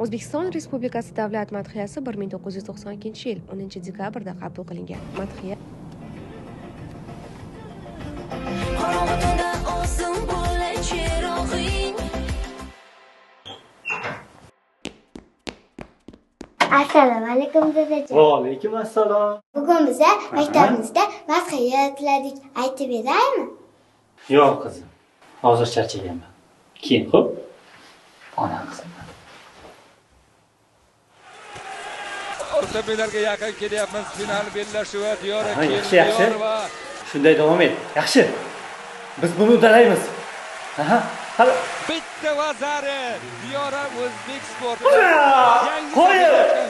O'zbekiston Respublikasi davlat madhiyasi 1992-yil 10-dekabrda qabul qilingan. Madhiya Assalomu alaykum dadajon. Va alaykum assalom. Bugun biza maktabimizda madhiya yodladik. Aytib beraymi? Yo'q qizim. Hozir charchaganman. Keyin xo'p. Onam qizim. O'rta finalga yaqin kelyapmiz. Final bellashuvi Diyora Yaxshi, yaxshi. Shunday davom et. Yaxshi. Biz buni uddalaymiz. Aha. Hali bitta vazari Diyora o'zbek sporti.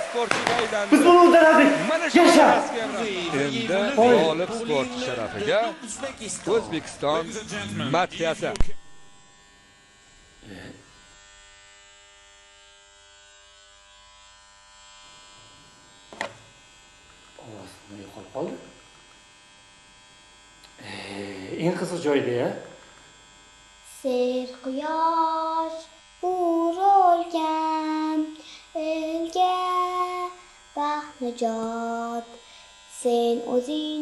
Sportchiga aylandi. Biz buni uddaladik. Yasha. Endi g'olib sportchi sharafiga O'zbekiston madhiyasi. Ovoz yo'qolib qoldi. Eng qiziq joyda-ya. Ser quyosh urilgan elga baxt najot, sen o'zing